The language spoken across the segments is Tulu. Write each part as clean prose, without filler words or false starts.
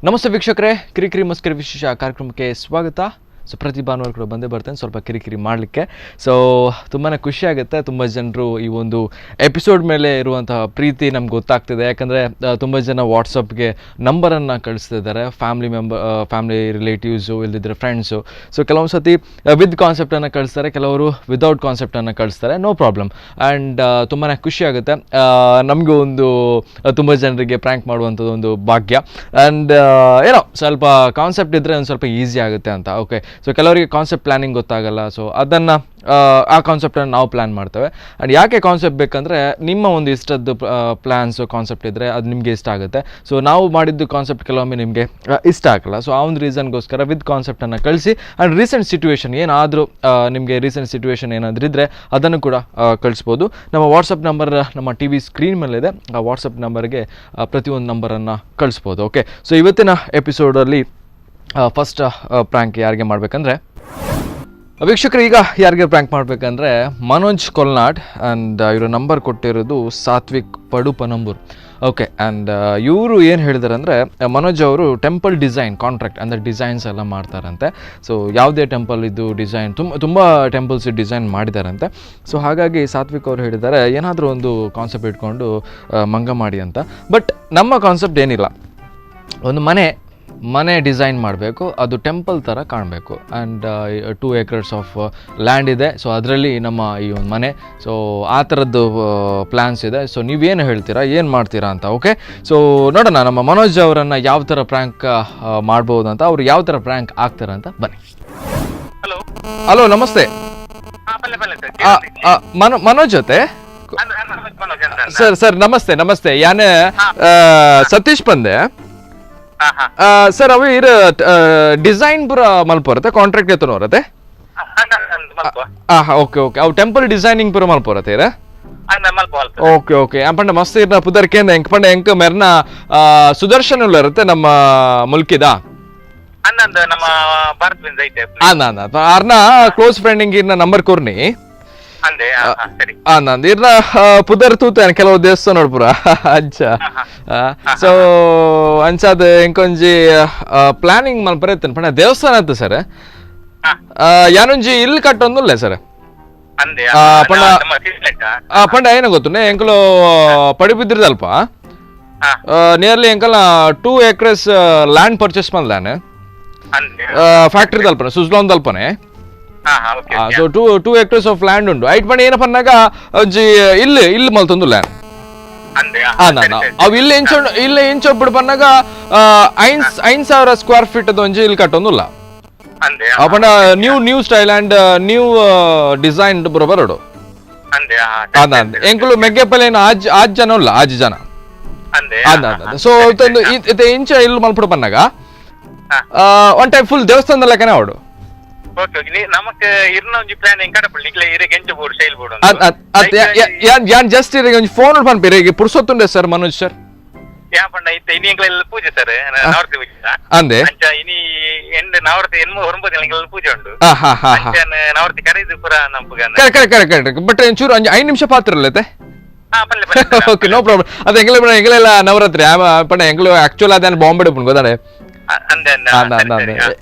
ನಮಸ್ತೆ ವೀಕ್ಷಕರೇ, ಕಿರಿಕಿರಿ ಮಸ್ಕರಿ ವಿಶೇಷ ಕಾರ್ಯಕ್ರಮಕ್ಕೆ ಸ್ವಾಗತ. ಸೊ ಪ್ರತಿ ಭಾನುವಾರ ಕೂಡ ಬಂದೇ ಬರ್ತೇನೆ ಸ್ವಲ್ಪ ಕಿರಿಕಿರಿ ಮಾಡಲಿಕ್ಕೆ. ಸೊ ತುಂಬಾ ಖುಷಿಯಾಗುತ್ತೆ. ತುಂಬ ಜನರು ಈ ಒಂದು ಎಪಿಸೋಡ್ ಮೇಲೆ ಇರುವಂತಹ ಪ್ರೀತಿ ನಮ್ಗೆ ಗೊತ್ತಾಗ್ತಿದೆ. ಯಾಕಂದರೆ ತುಂಬ ಜನ ವಾಟ್ಸಪ್ಗೆ ನಂಬರನ್ನು ಕಳಿಸ್ತಿದ್ದಾರೆ, family member, family relatives, ಇಲ್ಲದಿದ್ದರೆ ಫ್ರೆಂಡ್ಸು. ಸೊ ಕೆಲವೊಂದು ಸತಿ ವಿತ್ ಕಾನ್ಸೆಪ್ಟನ್ನು ಕಳಿಸ್ತಾರೆ, ಕೆಲವರು ವಿದೌಟ್ ಕಾನ್ಸೆಪ್ಟನ್ನು ಕಳಿಸ್ತಾರೆ. No problem. And ತುಂಬಾ ಖುಷಿಯಾಗುತ್ತೆ ನಮಗೂ ಒಂದು ತುಂಬ ಜನರಿಗೆ ಪ್ರ್ಯಾಂಕ್ ಮಾಡುವಂಥದ್ದು ಒಂದು ಭಾಗ್ಯ. ಆ್ಯಂಡ್ ಏನೋ ಸ್ವಲ್ಪ ಕಾನ್ಸೆಪ್ಟ್ ಇದ್ದರೆ ಒಂದು ಸ್ವಲ್ಪ ಈಸಿ ಆಗುತ್ತೆ ಅಂತ. ಓಕೆ, ಸೊ ಕೆಲವರಿಗೆ ಕಾನ್ಸೆಪ್ಟ್ ಪ್ಲ್ಯಾನಿಂಗ್ ಗೊತ್ತಾಗಲ್ಲ. ಸೊ ಅದನ್ನು ಆ ಕಾನ್ಸೆಪ್ಟನ್ನು ನಾವು ಪ್ಲ್ಯಾನ್ ಮಾಡ್ತೇವೆ. ಆ್ಯಂಡ್ ಯಾಕೆ ಕಾನ್ಸೆಪ್ಟ್ ಬೇಕಂದರೆ ನಿಮ್ಮ ಒಂದು ಇಷ್ಟದ್ದು ಪ್ಲ್ಯಾನ್ಸು ಕಾನ್ಸೆಪ್ಟ್ ಇದ್ದರೆ ಅದು ನಿಮಗೆ ಇಷ್ಟ ಆಗುತ್ತೆ. ಸೊ ನಾವು ಮಾಡಿದ್ದು ಕಾನ್ಸೆಪ್ಟ್ ಕೆಲವೊಮ್ಮೆ ನಿಮಗೆ ಇಷ್ಟ ಆಗಲ್ಲ. ಸೊ ಆ ಒಂದು ರೀಸನ್ಗೋಸ್ಕರ ವಿತ್ ಕಾನ್ಸೆಪ್ಟನ್ನು ಕಳಿಸಿ. And recent situation ಏನಾದರೂ ನಿಮಗೆ ರೀಸೆಂಟ್ ಸಿಚುವೇಶನ್ ಏನಾದರೂ ಇದ್ದರೆ ಅದನ್ನು ಕೂಡ ಕಳಿಸ್ಬೋದು. ನಮ್ಮ ವಾಟ್ಸಪ್ ನಂಬರ್ ನಮ್ಮ T V screen ಮೇಲಿದೆ. ಆ ವಾಟ್ಸಪ್ ನಂಬರ್ಗೆ ಪ್ರತಿಯೊಂದು ನಂಬರನ್ನು ಕಳಿಸ್ಬೋದು. ಓಕೆ, ಸೊ ಇವತ್ತಿನ ಎಪಿಸೋಡಲ್ಲಿ ಫಸ್ಟ್ ಪ್ರ್ಯಾಂಕ್ ಯಾರಿಗೆ ಮಾಡಬೇಕಂದ್ರೆ ವೀಕ್ಷಕರು, ಈಗ ಯಾರಿಗೆ ಪ್ರ್ಯಾಂಕ್ ಮಾಡಬೇಕಂದ್ರೆ ಮನೋಜ್ ಕೊಲ್ನಾಡ್. ಆ್ಯಂಡ್ ಇವರ ನಂಬರ್ ಕೊಟ್ಟಿರೋದು ಸಾತ್ವಿಕ್ ಪಡುಪನಂಬೂರ್. ಓಕೆ, ಆ್ಯಂಡ್ ಇವರು ಏನು ಹೇಳಿದಾರೆ ಅಂದರೆ, ಮನೋಜ್ ಅವರು temple design contract ಅಂದರೆ ಡಿಸೈನ್ಸ್ ಎಲ್ಲ ಮಾಡ್ತಾರಂತೆ. ಸೊ ಯಾವುದೇ ಟೆಂಪಲ್ ಇದು ಡಿಸೈನ್ ತುಂಬ ತುಂಬ ಟೆಂಪಲ್ಸ್ ಡಿಸೈನ್ ಮಾಡಿದಾರಂತೆ. ಸೊ ಹಾಗಾಗಿ ಸಾತ್ವಿಕ್ ಅವರು ಹೇಳಿದ್ದಾರೆ ಏನಾದರೂ ಒಂದು ಕಾನ್ಸೆಪ್ಟ್ ಇಟ್ಕೊಂಡು ಮಂಗ ಮಾಡಿ ಅಂತ. ಬಟ್ ನಮ್ಮ ಕಾನ್ಸೆಪ್ಟ್ ಏನಿಲ್ಲ, ಒಂದು ಮನೆ ಮನೆ ಡಿಸೈನ್ ಮಾಡಬೇಕು, ಅದು ಟೆಂಪಲ್ ಥರ ಕಾಣಬೇಕು. And 2 acres of land ಇದೆ. ಸೊ ಅದರಲ್ಲಿ ನಮ್ಮ ಈ ಒಂದು ಮನೆ, ಸೊ ಆ ಥರದ್ದು ಪ್ಲ್ಯಾನ್ಸ್ ಇದೆ. ಸೊ ನೀವೇನು ಹೇಳ್ತೀರಾ, ಏನು ಮಾಡ್ತೀರಾ ಅಂತ. ಓಕೆ, ಸೊ ನೋಡೋಣ ನಮ್ಮ ಮನೋಜ್ ಅವರನ್ನು ಯಾವ ಥರ ಪ್ರ್ಯಾಂಕ್ ಮಾಡ್ಬೋದು ಅಂತ, ಅವ್ರು ಯಾವ ಥರ ಪ್ರ್ಯಾಂಕ್ ಆಗ್ತಾರೆ ಅಂತ. ಬನ್ನಿ. ಹಲೋ. ಹಲೋ, ನಮಸ್ತೆ. ಹಾ, ಪಲ್ಲೆ ಪಲ್ಲೆ ಸರ್. ಮನೋಜ್ ಜೊತೆ ಮನೋಜ್ ಅಂತ. ಸರ್, ಸರ್ ನಮಸ್ತೆ ನಮಸ್ತೆ. ಯಾನೆ ಸತೀಶ್ ಬಂದೆ. ಹಾ ಹಾ. ಸರ್, ಅವು ಇರ ಡಿಸೈನ್ ಪೂರ ಮಲ್ಪೊರತೆ, ಕಾಂಟ್ರಾಕ್ಟ್ ಎತ್ತನವರತೆ? ಮಲ್ಪ. ಹಾಂ, ಓಕೆ ಓಕೆ. ಅವು ಟೆಂಪಲ್ ಡಿಸೈನಿಂಗ್ ಪೂರ ಮಲ್ಪೊರತೆ ಇರ? ಮಲ್ಪ ಅಲ್ಪ. Okay okay. ಪಂಡ ಮಸ್ತ್ ಇರ್ನ ಪುದರ್ ಕೇಂದ್ರ ಎಂಕ್ ಪಂಡ ಎಂಕ್ ಮೆರ್ನ ಸುದರ್ಶನ್ ಇರುತ್ತೆ ನಮ್ಮ ಮುಲ್ಕಿದ. ಅನ್ನಂದು ನಮ್ಮ ಭಾರತ್ ಬಿಂದ್ ಐತೆ. ಅರ್ನ ಕ್ಲೋಸ್ ಫ್ರೆಂಡ್ ಹಿಂಗ್ ಇರ್ನ ನಂಬರ್ ಕೊರ್ನಿ. ಅಂದೆ, ಸರಿ. ನಂದು ಇರ್ನ ಪುದರ್ ತೂತ ಕೆಲವು ದೇವಸ್ಥಾನ ನೋಡ್ಪುರ ಅಂಚ. ಸೊ ಅಂಚಾದ ಎಂಕೊಂಜಿ ಪ್ಲಾನಿಂಗ್ ಮಲ್ಪರೆ ಇತ್ತೇನೆ ಪಂಡ ದೇವಸ್ಥಾನ ಇತ್ತು ಸರ್. ಯಾನೊಂಜಿ ಇಲ್ಲಿ ಕಟ್ಟೊಂದುಲ್ಲ ಸರ್. ಅಂದೆ. ಪಂಡ ಪಂಡ ಏನ ಗೊತ್ತುಂಡೆ, ಎಂಕಲು ಪಡಿಬಿದ್ರಿದಲ್ಪ ನಿಯರ್ಲಿ ಎಂಕಲ್ 2 acres land purchase ಮಲ್ದಾನೆ factory ದಲ್ಪನೆ, ಸುಜ್ಲಾನ್ ದಲ್ಪನೆ. So 2 acres of land ಉಂಟು. ಐಟ್ ಪಂಡ ಏನಪ್ಪ ಅನ್ನಾಗ ಒಂಜಿ ಇಲ್ಲಿ ಇಲ್ಲಿ ಮಲ್ತೊಂದು ಲ್ಯಾಂಡ್. ಅವು ಇಲ್ಲಿ ಇಂಚ ಇಲ್ಲಿ ಇಂಚೊಬ್ಬಡು ಪನ್ನಾಗ 5,000 ಸ್ಕ್ವೇರ್ ಫೀಟ್ ಒಂಜಿ ಇಲ್ಲಿ ಕಟ್ಟೊಂದುಲ್ಲ. ಪಂಡ new new style and new design ಬರೋಡು. ಎಂಕುಲು ಮೆಗ್ಗೆಪಲ್ ಏನು ಆಜ್ ಆಜ್ ಜನ ಉಲ್ಲ, ಆಜ್ ಜನ. ಸೊ ಇಂಚ ಇಲ್ಲಿ ಮಲ್ಪಡು ಪನ್ನಾಗ one type full ದೇವಸ್ಥಾನದ ಲೆಕ್ಕನೇ ಅವಡು. ಯಾನ್ ಜಸ್ಟ್ ಇರಿಗೆ ಒಂಜಿ ಫೋನ್ ಪನ್ಪಿ ಇರಿಗೆ ಪುರ್ಸೊತ್ತುಂಡೆ ಸರ್ ಮನೋಜ್ ಸರ್. ಪೂಜೆ ಸರ್ ಅಂದೆ ಇನಿ ಎಂಡ್ ನವರತಿ ಎನ್ಮ ಒರಂಬದು ಎಂಕಲೆಲ್ಲ ಪೂಜೆ ಉಂಟು. ನವರತಿ ಕರೆದು ಪೂರ ನಂಪುಗ. Correct correct correct. But ಒಂಚೂರು ಒಂಜಿ 5 ನಿಮಿಷ ಪಾತ್ರ ಇಲ್ಲತೆ. Okay, no problem. ಅದು ಎಂಗಲ ಎಂಗಲೆಲ್ಲ ನವರಾತ್ರಿ ಪಂಡ ಎಂಕಲು ಆಕ್ಚುಲ್ ಅದೇ ಬಾಂಬೆ ಉಪ್ಪುಂಡು ಗೊತ್ತಾನೆ.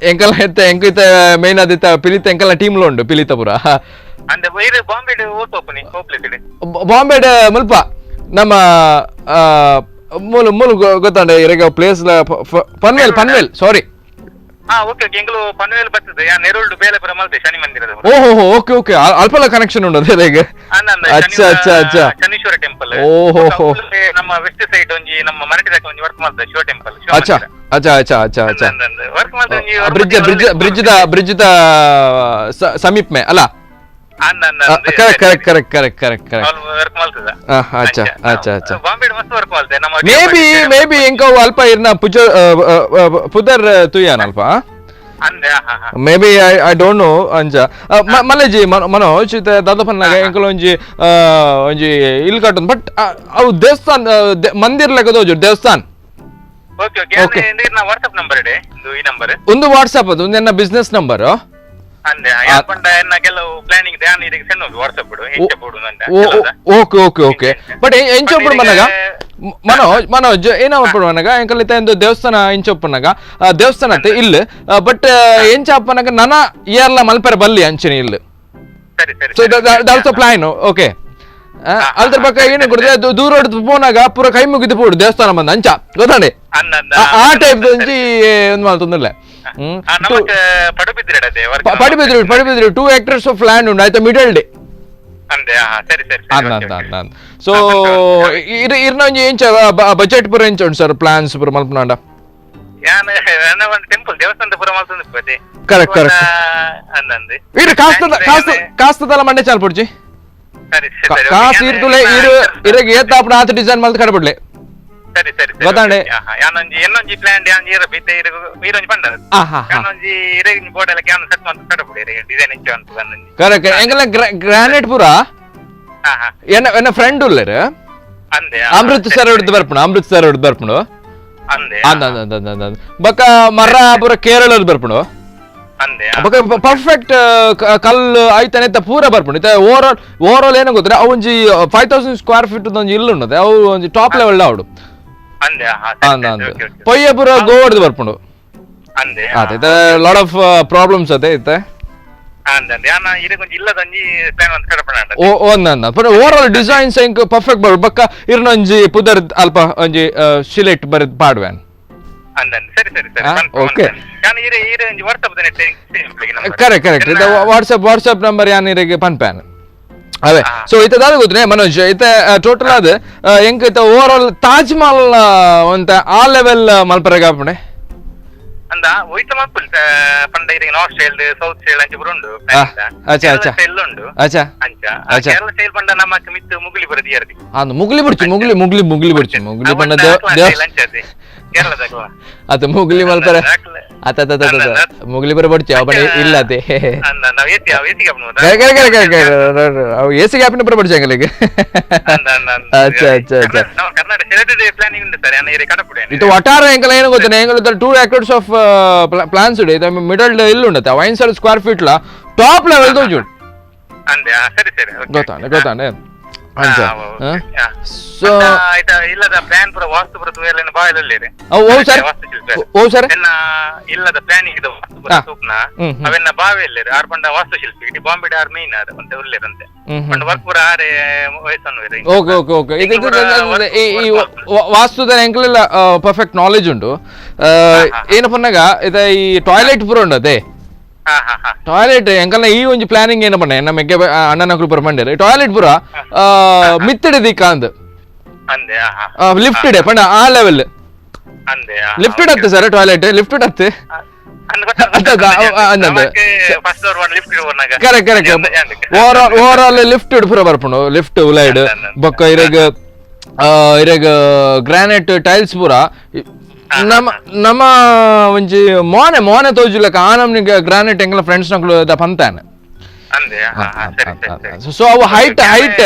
ಎಂಕಲ್ ಇತ್ತ ಎಂಕು ಇತ್ತ ಮೇನ್ ಅದಿತ್ತ ಪಿಲಿತ ಎಂಕಲ್ನ ಟೀಮ್ಲ ಉಂಡು ಪಿಲಿತ ಪೂರ. ಬಾಂಬೆ ಮುಲ್ಪ ನಮ್ಮ ಮೂಲ ಮೂಲ ಗೊತ್ತಾಂಡೆ ಇರಗ ಪ್ಲೇಸ್ ಪನ್ವೇಲ್ ಪನ್ವೇಲ್ ಸಾರಿ. ಓಹೋ, ಓಕೆ ಓಕೆ. ಅಲ್ಪಲ ಕನೆಕ್ಷನ್ ಉಂಟು ಅದೇ. ಅಚ್ಚಾ ಅಚ್ಚಾ ಅಚ್ಚಾ. ಶನೀಶ್ವರ ಟೆಂಪಲ್. ಓಹೋ, ನಮ್ಮ ವೆಸ್ಟ್ ಸೈಡ್ ಒಂಜಿ ನಮ್ಮ ಮರಾಠಿ ಒಂಜಿ ವರ್ಕ್ ಮಾಡ್ತಾರೆ ಶಿವ ಟೆಂಪಲ್. ಅಚ್ಚಾ ಅಚ್ಚಾ ಅಚ್ಚಾ ಅಚ್ಚಾ ಅಚ್ಚಾ. Bridge bridge bridge the bridge the ಸಮೀಪ ಮೇ ಅಲ್ಲ? Correct correct correct correct correct correct. ಅಚ್ಚಾ ಅಚ್ಚಾ ಅಚ್ಚಾ. May be may be ಎಂಕ ಅಲ್ಪ ಇರ್ನ ಪುಜ ಪುದರ್ ತುಯಾನ ಅಲ್ಪ. Maybe I don't know ಅಂಚ. ಮಲ್ಲೇಜಿ ಮನೋಜ್ ದಾದ ಪನ್ನಾಗ ಎಂಕಲ್ ಒಂಜಿ ಒಂಜಿ ಇಲ್ಲಿ ಕಟ್ಟೊಂದು, ಬಟ್ ಅವು ದೇವಸ್ಥಾನ ಮಂದಿರ್ ಲೆಕ್ಕದ ದೇವಸ್ಥಾನ. Okay okay. WhatsApp number ಇದೆ ಈ ನಂಬರ್ ಒಂದು ವಾಟ್ಸ್ಆಪ್, ಅದು ಒಂದು ಬಿಸ್ನೆಸ್ ನಂಬರ್. ಕೆಲವು planning okay okay okay. But ಎಂಚ ಒಬ್ಬಡು ಮನಗ Manoj Manoj ಏನಪ್ಪಣಗ ಎಂಕಲಿತ ಎಂದು ದೇವಸ್ಥಾನ ಇಂಚೊಪ್ಪನಗ ದೇವಸ್ಥಾನ ಇಲ್ಲ ಬಟ್ ಎಂಚಪ್ಪನಗ ನನ ಇಯರ್ಲ ಮಲ್ಪೆರೆ ಬಲ್ಲಿ ಅಂಚಿನ ಇಲ್ಲ. So that's plan okay. ಅಲ್ದ್ರ ಪಕ್ಕ ಏನು ಕೊಡುತ್ತೆ ದೂರ ಪೋನಾಗ ಪೂರ ಕೈ ಮುಗಿದು ಪೋಡು ದೇವಸ್ಥಾನ ಬಂದ ಅಂಚ ಗೊತ್ತಾಂಡೆ ಆ ಟೈಪ್ ಒಂಜಿ ಒಂದು ಮಾತೊಂದಿಲ್ಲ. Padubidri Padubidri 2 acres of land ಉಂಡು ಆಯ್ತಾ ಮಿಡಲ್ ಡೇ. ಸೊ ಇರ್ನ ಒಂಜಿ ಎಂಚ ಬಜೆಟ್ ಪೂರ ಎಂಚ ಉಂಟು ಸರ್ ಪ್ಲಾನ್ಸ್ ಪೂರ ಮಲ್ಪನಾಂಡ? Correct correct. ಇರು ಕಾಸ್ತ ಕಾಸ್ತದಲ್ಲ ಮಂಡೆ ಚಾಲ್ ಪುಡ್ಜಿ ಕಾಸು ಇರ್ತುಲೆ ಇರು ಇರಗೆ ಏತಾಪಣ ಆತ ಡಿಸೈನ್ ಮಲ್ತ್ ಕಡಬಿಡ್ಲೆ. ಗೊತ್ತಾಂಡೆ ಕರೆಕ್ಟ್. ಎಂಗಲ ಗ್ರಾನೈಟ್ ಪೂರ ಎನ್ನ ಫ್ರೆಂಡ್ ಉಲ್ಲೇರು ಅಮೃತ್ ಸರ್ ಹಿಡ್ದು ಬರ್ಪುಣ ಅಮೃತ್ ಸರ್ ಹಿಡ್ದು ಬರ್ಪುಣು ಬೊಕ್ಕ ಮರ ಪೂರ ಕೇರಳದ ಬರ್ಪುಣು ಬೊಕ್ಕ ಪರ್ಫೆಕ್ಟ್ ಕಲ್ಲು ಐತನೆ ಪೂರ ಬರ್ಪುಂಡು. ಇತ್ತೆ over all over all ಏನೋ ಗೊತ್ತಿಲ್ಲ ಅವು ಒಂಜಿ 5000 ಸ್ಕ್ವೇರ್ ಫೀಟ್ ಒಂಜಿ ಇಲ್ಲು ಉಂಡದೆ ಅವು ಒಂಜಿ ಟಾಪ್ ಲೆವೆಲ್ ಆವಡು ಪೊಯ್ಯ ಪೂರ ಗೋವಾಡ್ದು ಬರ್ಪುಂಡು. ಅದೇ lot of problems ಅದೇ ಇತ್ತೆ. Over all designs ಎಂಕ್ ಪರ್ಫೆಕ್ಟ್ ಬರು ಬೊಕ್ಕ ಇರ್ನೊಂಜಿ ಪುದರ್ ಅಲ್ಪ ಒಂಜಿ ಶಿಲೆಟ್ ಬರೆದ್ ಪಾಡ್ವೇನ್. Okay correct correct. WhatsApp WhatsApp number ಯಾನ್ ಇರೆಗ್ ಪನ್ಪ್ಯಾನ್ ಅವೇ. ಸೊ ಇತ್ತೆ ದಾದ ಗೊತ್ತನೆ ಮನೋಜ್ ಇತ್ತೆ ಟೋಟಲ್ ಆದ್ ಎಂಕ್ ಇತ್ತೆ ಓವರ್ ಆಲ್ ತಾಜ್ ಮಹಲ್ ಒಂತ ಆ ಲೆವೆಲ್ ಮಲ್ಪರೆಗ್ ಆಪುಂಡೆ. ಅಂದ ಒಯ್ತ ಮಲ್ಪುಲ್ ಪಂಡ ಇರೆಗ್ north style south style ಅಂಚ ಪೂರ ಉಂಡು. ಅಚ್ಚಾ ಅಚ್ಚಾ ಸ್ಟೈಲ್ ಉಂಡು. ಅಚ್ಚಾ ಅಂಚ ಕೇರಳ ಸ್ಟೈಲ್ ಪಂಡ ನಮಕ್ ಮಿತ್ತು ಮುಗುಲಿ ಪೂರ ದಿಯರ್ದಿ. ಅಂದ್ ಮುಗುಲಿ ಬುಡ್ಚಿ ಮುಗುಲಿ ಮುಗುಲಿ ಮುಗುಲಿ ಬುಡ್ಚಿ ಮುಗುಲಿ ಪಂಡ ಕೇರಳದ ಅತ ಮುಗುಲಿ ಮಲ್ಪರೆ ಅತ ಅತ ಅತ ಮುಗುಲಿ ಪೂರ ಬುಡ್ಚಿ ಅವ ಪಂಡ ಇಲ್ಲ ಅತೆ ಕರೆ ಕರೆ ಕರೆ ಕರೆ ಅವು ಎಸಿ ಗ್ಯಾಪಿನ ಪೂರ ಬುಡ್ಚಿ ಅಂಗಲಿಗೆ. ಅಚ್ಚಾ ಅಚ್ಚಾ ಅಚ್ಚಾ. ಇದು ಒಟ್ಟಾರೆ ಎಂಕಲ ಏನು ಗೊತ್ತನೆ ಎಂಕಲ 2 acres of plants ಉಂಡು. ಇದು ಮಿಡಲ್ ಇಲ್ಲ ಉಂಡತೆ 500 ಸ್ಕ್ವೇರ್ ಫೀಟ್ ಲ ಟಾಪ್ ಲೆವೆಲ್ ತೋಜುಂಡು. ಗೊತ್ತಾಂಡೆ ಗೊತ್ತಾಂಡೆ ಅಂಚ. ಸೊ ಇಲ್ಲದ ಪ್ಲಾನ್ ಪೂರ ವಾಸ್ತು ಪೂರ ತೂಯೆಲ್ಲ ಬಾಯ್ ಉಲ್ಲೇರು. ಓ ಸರ್ ಓ ಸರ್ ಎನ್ನ ಇಲ್ಲದ ಪ್ಲಾನಿಂಗ್ ಇದು ವಾಸ್ತು ಪೂರ ತೂಪ್ನ ಅವೆನ್ನ ಬಾವೆ ಇಲ್ಲೇರು ಆರ್ ಪಂಡ ವಾಸ್ತುಶಿಲ್ಪಿ ಇಡೀ ಬಾಂಬೆ ಆರ್ ಮೇನ್ ಆರ್ ಅಂತ ಉಲ್ಲೇರಂತೆ ಪಂಡ ವರ್ಕ್ ಪೂರ ಆರೆ ವಯಸ್ಸನ್ನು. Okay okay okay. ಇದು ಈ ವಾಸ್ತುದ ಎಂಕಲೆಲ್ಲ ಪರ್ಫೆಕ್ಟ್ ನಾಲೆಜ್ ಉಂಟು. ಏನು ಪನ್ನಗ ಇದು ಈ ಟಾಯ್ಲೆಟ್ ಪೂರ ಉಂಡು ಅದೇ ಟಾಯ್ಲೆಟ್ ಎಂಕಲ್ನ ಈ ಒಂಜಿ ಪ್ಲಾನಿಂಗ್ ಏನು ಪಂಡ ನಮ್ಮ ಮೆಗ್ಗೆ ಅಣ್ಣನ ಪೂರ ಪಂಡೇರು ಟಾಯ್ಲೆಟ್ ಪೂರ ಮಿತ್ತಡೆ ದಿಕ್ಕ ಅಂದ್ ಲಿಫ್ಟ್ ಇಡೆ ಪಂಡ ಆ ಲೆವೆಲ್ ಲಿಫ್ಟೆಡ್ ಅತ್ತೆ sir toilet lifted ಅತ್ತೆ. Correct correct. Over all lifted ಪೂರ ಬರ್ಪುಂಡು ಲಿಫ್ಟ್ ಉಲೈಡ್ ಬೊಕ್ಕ ಇರೆಗ್ ಇರೆಗ್ ಗ್ರಾನೈಟ್ ಟೈಲ್ಸ್ ಪೂರ ನಮ್ಮ ನಮ್ಮ ಒಂಜಿ ಮೋನೆ ಮೋನೆ ತೋಜುಲಕ ಆ ನಮ್ನಿಗೆ ಗ್ರಾನೈಟ್ ಎಂಕಲ ಫ್ರೆಂಡ್ಸ್ ನಕುಲು the ಪಂತಾನೆ. ಸೊ ಅವು height height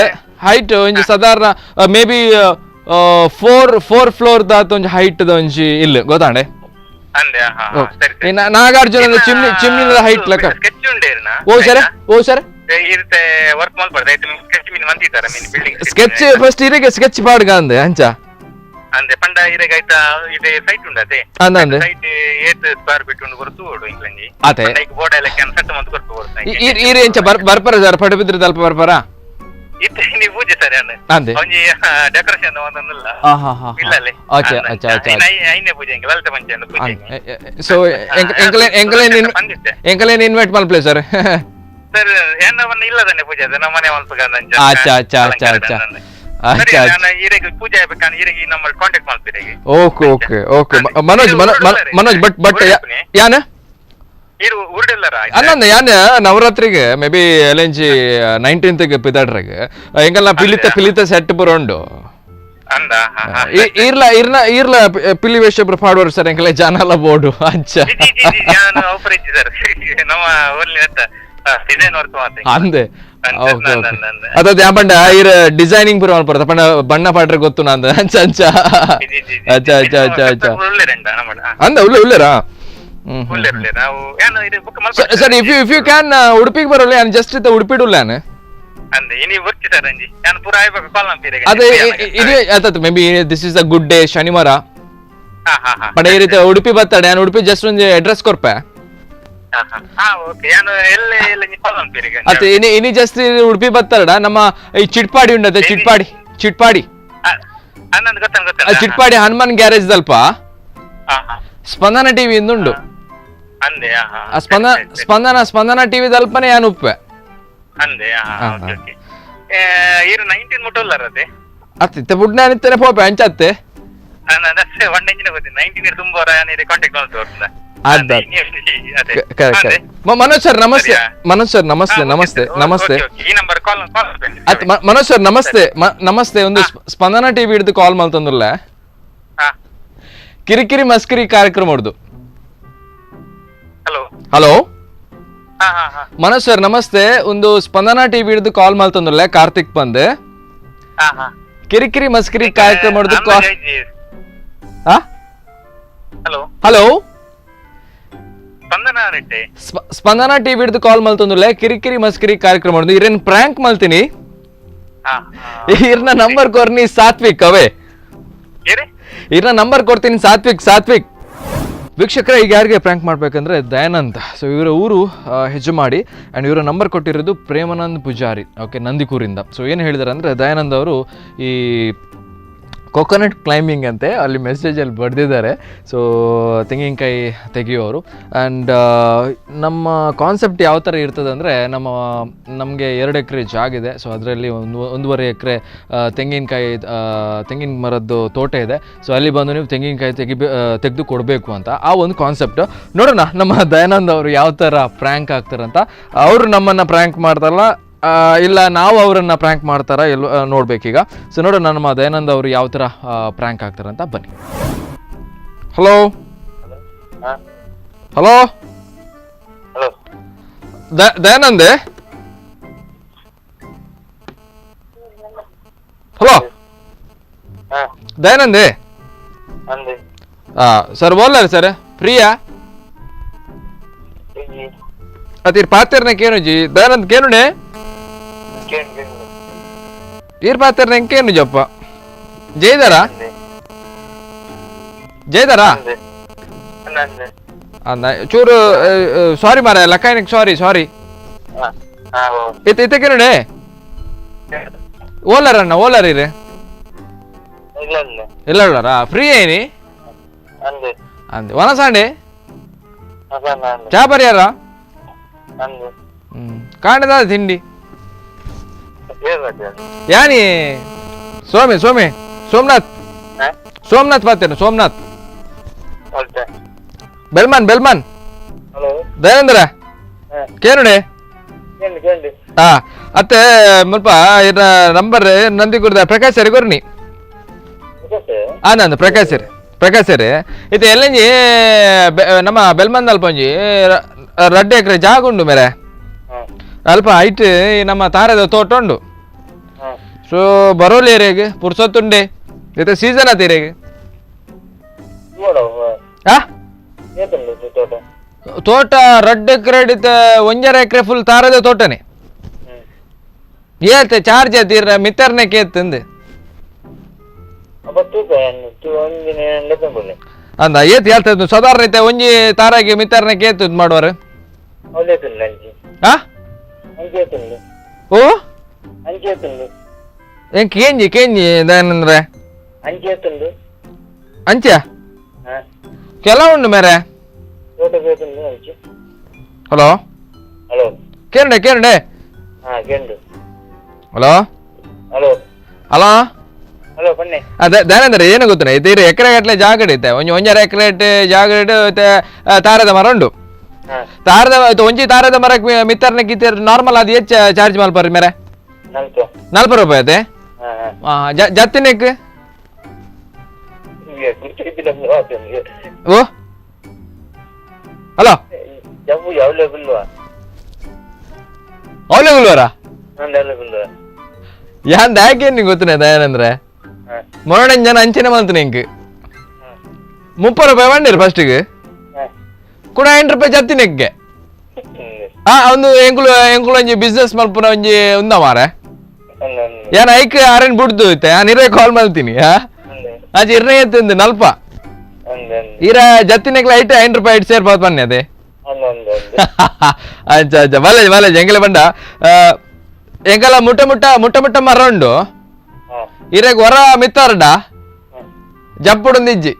height ಒಂಜಿ ಸಾಧಾರಣ may be 4 floor ದಾತ ಒಂಜಿ ಹೈಟ್ the ಒಂಜಿ ಇಲ್ಲ ಗೊತ್ತಾಂಡೆ. ನಾಗಾರ್ಜುನ ಚಿಮ್ನಿ ಚಿಮ್ನಿದ ಹೈಟ್ ಲಕ ಓ ಸರ್ ಓ ಸರ್ sketch first ಇರೆಗೆ sketch ಪಾಡ್ಗ ಅಂದೆ ಅಂಚ ಅಂದೆ ಪಂಡ ಇರೆಗ್ ಐತ ಇದೆ ಸೈಟ್ ಉಂಡು ಅದೇ ಅಂದೆ ಸೈಟ್ ಏತ್ ಸ್ಕ್ವೇರ್ ಫೀಟ್ ಉಂಡು ಕೊರ್ತು ಓಡು ಇಂಕ್ಲಂಜಿ ಅದೇ ಪಂಡ ಐಕ್ ಬೋರ್ಡ್ ಎಲ್ಲ can set ಮಂತ್ ಕೊರ್ತು ಕೊರ್ತು ಇರೆ ಎಂಚ ಬರ್ಪರ ಸರ್ ಪಡುಬಿದ್ರೆ ದಲ್ಪ ಬರ್ಪರ ಇತ್ತೆ ನೀ ಪೂಜೆ ಸರ್ ಅಂದೆ ಒಂಜಿ ಡೆಕೋರೇಷನ್ ಒಂದೊಂದಿಲ್ಲ ಇಲ್ಲಲೆ. ಅಚ್ಚಾ ಅಚ್ಚಾ ಅಚ್ಚಾ. ಐನೆ ಪೂಜೆ ಎಂಕ್ ಲಲಿತ ಪಂಚೆ ಪೂಜೆ. ಸೊ ಎಂಕಲೆ ಎಂಕಲೆ ಎಂಕಲೆ ಇನ್ವೈಟ್ ಮಲ್ಪ್ಲೆ ಸರ್. ಸರ್ ಏನ ವನ್ನ ಇಲ್ಲದನೆ ಪೂಜೆ ನಮ್ಮ ಮನೆ ಮಲ್ಪಗ ಅಂಚ. ಅಚ್ಚಾ ಅಚ್ಚಾ ಅಚ್ಚಾ ಅಚ್ಚಾ. Okay okay okay. Manoj Manoj but but ಯಾನ ಅಲ್ಲ ಯಾನ್ ನವರಾತ್ರಿಗೆ ಮೇ ಬಿ ಎಲೆಂಜಿ 19th ಪಿದಾಡ್ರಾಗ ಎಂಕಲ್ನ ಪಿಲಿತ ಪಿಲಿತ ಸೆಟ್ ಪೂರ ಉಂಡು. ಇರ್ಲ ಇರ್ನ ಇರ್ಲ ಪಿಲಿ ವೇಷ ಪೂರ ಪಾಡುವರು ಸರ್ ಎಂಕಲೆ ಜಾನಲ ಬೋರ್ಡು ಅಂಚ ಅಂದೆ. Okay okay. ಅದ ಪಂಡ ಇರ ಡಿಸೈನಿಂಗ್ ಪೂರ ಮಲ್ಪರ ಪಂಡ ಬಣ್ಣ ಪಾಡ್ರೆ ಗೊತ್ತು ನಂದ ಅಂಚ ಅಂಚ. ಅಚ್ಚಾ ಅಚ್ಚಾ ಅಚ್ಚಾ ಅಚ್ಚಾ. ಅಂದ ಉಲ್ಲೆ ಉಲ್ಲೇರಾ. Sir if you if you can ಉಡುಪಿಗೆ ಬರೋಲ್ಲ ಯಾನ್ ಜಸ್ಟ್ ಇತ್ತ ಉಡುಪಿಡು ಉಲ್ಲಾನೆ. ಅಂದೆ ಇನಿ ಬರ್ತಿ ಸರ್ ಅಂಜಿ ನಾನು ಪೂರ ಆಯ್ಬೇಕು ಕಾಲ್ ನಂಬಿದೆ. ಅದೇ ಇದು ಆಯ್ತು, maybe this is a good day, ಶನಿವಾರ ಪಡ ಈ ರೀತಿ ಉಡುಪಿ ಬರ್ತಾಡೆ. ನಾನು ಉಡುಪಿ ಜಸ್ಟ್ ಒಂದು ಅಡ್ರೆಸ್ ಕೊರ್ಪೆ. ಅತ್ತೆ ಇನಿ ಇನಿ ಜಸ್ಟ್ ಉಡುಪಿ ಬರ್ತಾರಡ. ನಮ್ಮ ಈ ಚಿಟ್ಪಾಡಿ ಉಂಡತೆ, ಚಿಟ್ಪಾಡಿ ಚಿಟ್ಪಾಡಿ ಚಿಟ್ಪಾಡಿ ಹನುಮಾನ್ ಗ್ಯಾರೇಜ್ ದಲ್ಪ ಸ್ಪಂದನ ಟಿವಿ ಇಂದುಂಡು. ಸ್ಪಂದನ ಸ್ಪಂದನ ಸ್ಪಂದನ ಟಿವಿ ದಲ್ಪನೆ ಯಾನ್ ಉಪ್ಪೆ. ಅತ್ತೆ ಬುಡ್ನ ಇತ್ತೇನೆ ಪೋಪೆ ಅಂಚತ್ತೆ. ಮನೋಜ್ ಸರ್ ನಮಸ್ತೆ. ಮನೋಜ್ ಸರ್ ನಮಸ್ತೆ ನಮಸ್ತೆ ನಮಸ್ತೆ. ಮನೋಜ್ ಸರ್ ನಮಸ್ತೆ ನಮಸ್ತೆ. ಒಂದು ಸ್ಪಂದನ ಟಿವಿ ಹಿಡಿದು ಕಾಲ್ ಮಾಡ್ತಂದ್ರಲ್ಲ, ಕಿರಿಕಿರಿ ಮಸ್ಕಿರಿ ಕಾರ್ಯಕ್ರಮ ಹೊಡ್ದು. Hello Manoj sir namaste. ಒಂದು ಸ್ಪಂದನ ಟಿವಿ ಹಿಡಿದು ಕಾಲ್ ಮಾಡ್ತಂದ್ರಲ್ಲ, ಕಾರ್ತಿಕ್ ಬಂದೆ. ಕಿರಿಕಿರಿ ಮಸ್ಕಿರಿ ಕಾರ್ಯಕ್ರಮ ಹೊಡ್ದು. ಹಲೋ ಸ್ಪಂದನ ಟಿವಿ ಹಿಡಿದು ಕಾಲ್ ಮಲ್ತಂದ್ರಲ್ಲ, ಕಿರಿಕಿರಿ ಮಸ್ಕಿರಿ ಕಾರ್ಯಕ್ರಮ ಹೊಡ್ದು. ಇರೇನ್ ಪ್ರ್ಯಾಂಕ್ ಮಲ್ತೀನಿ, ಇರ್ನ ನಂಬರ್ ಕೊರ್ನಿ ಸಾತ್ವಿಕ್ ಅವೇ. ಇರ್ನ ನಂಬರ್ ಕೊಡ್ತೀನಿ ಸಾತ್ವಿಕ್ ಸಾತ್ವಿಕ್. ವೀಕ್ಷಕರ, ಈಗ ಯಾರಿಗೆ ಪ್ರ್ಯಾಂಕ್ ಮಾಡಬೇಕಂದ್ರೆ ದಯಾನಂದ್. ಸೊ ಇವರ ಊರು ಹೆಜ್ಜಮಾಡಿ ಆ್ಯಂಡ್ ಇವರ ನಂಬರ್ ಕೊಟ್ಟಿರೋದು ಪ್ರೇಮಾನಂದ್ ಪೂಜಾರಿ, ಓಕೆ, ನಂದಿಕೂರಿಂದ. ಸೊ ಏನು ಹೇಳಿದಾರೆ ಅಂದರೆ ದಯಾನಂದ್ ಅವರು ಈ ಕೊಕೊನಟ್ ಕ್ಲೈಂಬಿಂಗ್ ಅಂತೆ ಅಲ್ಲಿ ಮೆಸೇಜಲ್ಲಿ ಬರೆದಿದ್ದಾರೆ. ಸೊ ತೆಂಗಿನಕಾಯಿ ತೆಗೆಯೋರು. ಆ್ಯಂಡ್ ನಮ್ಮ ಕಾನ್ಸೆಪ್ಟ್ ಯಾವ ಥರ ಇರ್ತದೆ ಅಂದರೆ, ನಮಗೆ 2 ಎಕರೆ ಜಾಗ ಇದೆ. ಸೊ ಅದರಲ್ಲಿ 1.5 ಎಕರೆ ತೆಂಗಿನಕಾಯಿ ತೆಂಗಿನ ಮರದ್ದು ತೋಟ ಇದೆ. ಸೊ ಅಲ್ಲಿ ಬಂದು ನೀವು ತೆಂಗಿನಕಾಯಿ ತೆಗೆದು ಕೊಡಬೇಕು ಅಂತ ಆ ಒಂದು ಕಾನ್ಸೆಪ್ಟ್. ನೋಡೋಣ ನಮ್ಮ ದಯಾನಂದ್ ಅವರು ಯಾವ ಥರ ಪ್ರ್ಯಾಂಕ್ ಆಗ್ತಾರಂತ. ಅವರು ನಮ್ಮನ್ನು ಪ್ರ್ಯಾಂಕ್ ಮಾಡ್ತಾರಲ್ಲ, ಇಲ್ಲ ನಾವು ಅವರನ್ನು ಪ್ರ್ಯಾಂಕ್ ಮಾಡ್ತಾರ ಎಲ್ಲ ನೋಡ್ಬೇಕೀಗ. ಸೊ ನೋಡೋಣ ನಮ್ಮ ದಯಾನಂದ್ ಅವರು ಯಾವ ಥರ ಪ್ರ್ಯಾಂಕ್ ಆಗ್ತಾರಂತ. ಬನ್ನಿ. Hello hello Dayanand. Hello Dayanand sir Bolara sir Priya ಅತೀರ್ ಪಾತೆರ್ನ ಕೇನುಜಿ Dayanand ಕೇನುಡೆ ಈರ್ ಪಾತೆರ್ನ ಕೇನು ಜಪ್ಪ ಜಯದಾರ ಜಯದಾರ ಚೂರು ಸಾರಿ ಮಾರ ಲಕ್ಕಾಯನಕ್ಕೆ ಸಾರಿ ಸಾರಿ. ಇತ್ತ ಇತ್ತ ಕೇನುಡೆ ಓಲಾರ ಅಣ್ಣ ಓಲಾರ ಇರೆ ಇಲ್ಲ ಫ್ರೀ ಏನಿ ಅಂದೆ ವನಸಾಂಡೆ ಚಾ ಪರಿಯಾರ ಕಾಣದ ತಿಂಡಿ ಯಾನಿ ಸೋಮಿ ಸೋಮಿ ಸೋಮನಾಥ್ ಸೋಮನಾಥ್ ಪಾತೇನು ಸೋಮನಾಥ್ ಬೆಲ್ಮಾನ್ ಬೆಲ್ಮಾನ್ ದಯಾನಂದ್ರ ಕೇನುಡೆ ಹಾ ಅತ್ತೆ ಮುಲ್ಪ ಇರ ನಂಬರ್ ನಂದಿ ಕುರ್ದ ಪ್ರಕಾಶ್ ಸರಿ ಕೊರ್ನಿ. ನಂದು ಪ್ರಕಾಶ್ ಸರ್ ಪ್ರಕಾಶ್ ಸರ್ ಇದು ಎಲ್ಲಂಜಿ ನಮ್ಮ ಬೆಲ್ಮಂದ ಅಲ್ಪ ಒಂಜಿ 2 ಎಕರೆ ಜಾಗ ಉಂಡು ಮೇರೆ ಅಲ್ಪ ಹೈಟ್ ನಮ್ಮ ತಾರದ ತೋಟ ಉಂಡು. ಸೊ ಬರೋಲಿ ಏರಿಯಾಗೆ ಪುರ್ಸೊತ್ತುಂಡೆ ಇತ್ತೆ ಸೀಸನ್ ಆತ ಏರಿಯಾಗೆ ತೋಟ 2 ಎಕರೆ ಇತ್ತೆ 1.5 ಎಕರೆ ಫುಲ್ ತಾರದ ತೋಟನೇ. ಏತೆ ಚಾರ್ಜ್ ಆತೀರ ಮಿತ್ತರ್ನೆ ಕೇತ್ತಂದು ಅಂದ ಏತ್ ಹೇಳ್ತದ್ದು ಸಾಧಾರಣ ಐತೆ ಒಂಜಿ ತಾರಾಗಿ ಮಿತ್ತರ್ನೆ ಕೇತ್ ಮಾಡುವಾರು. ಓ ಕೇಂಜಿ ಕೇಂಜಿ ದಯಾನಂದ್ರೆ ಅಂಚ ಕೆಲವು ಉಂಡು ಮೇರೆ. ಹಲೋ ಕೇಂಡೆ ಕೇಂಡೆ. Hello hello hello ಅದೇ ದಯಾನಂದ್ರ ಏನು ಗೊತ್ತೇ ಇದು ಎಕರೆ ಗಟ್ಟಲೆ ಜಾಗ ಇತ್ತೆ ಒಂಜಿ 1.5 ಎಕರೆ ಜಾಗ ಇಟ್ಟು ತಾರದ ಮರ ಉಂಡು. ತಾರದ ಒಂಜಿ ತಾರದ ಮರಕ್ಕೆ ಮಿತ್ತರ್ನೆ ಕಿತ್ತರ್ ನಾರ್ಮಲ್ ಅದು ಹೆಚ್ಚು ಚಾರ್ಜ್ ಮಲ್ಪರಿ ಮೇರೆ 40 ರೂಪಾಯಿ ಅದೇ ಜತ್ತಿನೆಕ್. ಓ ಹಲೋ ಅವಲೇ ಯಾನ್ ದಾಕೇನು ಗೊತ್ತನೆ ದಯಾನಂದ್ರೆ ಮೊರಡಂಜನ ಅಂಚನೆ ಮಲ್ತನೆ ಇಂಕ್ 30 ರೂಪಾಯಿ ಬಂದಿರು ಫಸ್ಟಿಗೆ ಕೂಡ 8 ರೂಪಾಯಿ ಜತ್ತಿನೆಕ್ಕೆ. ಆ ಒಂದು ಎಂಕುಲು ಎಂಕುಲು ಒಂಜಿ ಬಿಸ್ನೆಸ್ ಮಲ್ಪುನ ಒಂಜಿ ಉಂದ ಮಾರೆ. ಯಾನ್ ಐಕ್ ಆರೆನ್ ಬುಡ್ದು ಇತ್ತೆ ಯಾನ್ ಇರೇ ಕಾಲ್ ಮಾಡ್ತೀನಿ. ಹಾ ಅಜ್ಜಿ ಇರ್ನೇ ಎತ್ತಂದು ನಲ್ಪ ಇರ ಜತ್ತಿನೆಗ್ಲ ಐಟ್ 5 ರೂಪಾಯಿ ಐಟ್ ಸೇರ್ಬೋದು ಬನ್ನಿ ಅದೇ. ಅಚ್ಚ ಅಚ್ಚ ಬಲೆ ಬಲೆ ಎಂಗಲ ಬಂಡ ಎಂಗಲ ಮುಟ್ಟ ಮುಟ್ಟ ಮುಟ್ಟ ಮುಟ್ಟ ಮರ ಉಂಡು ಇರೆಗ್ ಹೊರ ಮಿತ್ತಾರಡ ಜಪ್ಪುಡೊಂದಿಜ್ಜಿ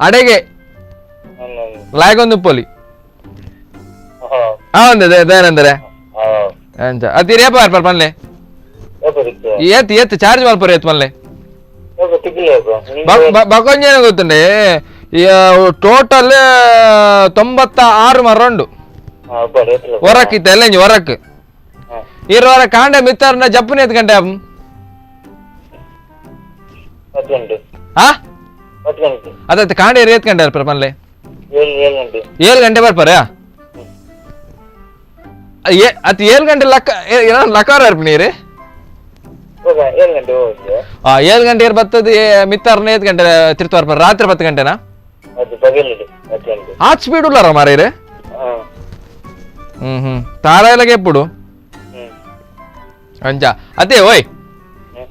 ಅಡೆಗೆ ಲಾಯ್ಗೊಂದು ಪೊಲಿ ಒಂದೇ ದಯಾನಂದರೆ ಅಂಚ ಅದು ಏಪ ಬರ್ಪಾರ ಪನ್ಲೆ ಏತ್ ಏತ್ ಚಾರ್ಜ್ ಮಲ್ಪರ ಏತ್ ಪನ್ಲೆ ಬಕೊಂಜೇನ ಗೊತ್ತುಂಡೆ ಟೋಟಲ್ 96 ಮರ ಉಂಡು ಹೊರಕ್ ಇತ್ತ ಎಲ್ಲ ಹೊರಕ್ ಇರುವರ ಕಾಂಡ ಮಿತ್ತಾರನ ಜಪ್ಪುನ ಎತ್ ಗಂಟೆ ಅದ ಕಾಂಡ ಏತ್ ಗಂಟೆ ಬರ್ಪಾರ ಪನ್ಲೆ 7 ಗಂಟೆ ಬರ್ಪಾರ. ಅತ್ 7 ಗಂಟೆ ಲಕ್ಕ ಲಕಾರ ನೀರು 7 ಗಂಟೆ ಬರ್ತದೆ ಮಿತ್ತಾರನ 8 ಗಂಟೆ ತಿರ್ತು ಬರ್ಪಾರ ರಾತ್ರಿ 10 ಗಂಟೆನಾ ಆತ್ ಸ್ಪೀಡ್ ಉಲ್ಲಾರ ಮಾರೇರೆ. ಹ್ಮ್ ಹ್ಮ್ ತಾರ ಎಲ್ಲ ಕೆಪ್ಪುಡು ಅಂಚ ಅದೇ ಓಯ್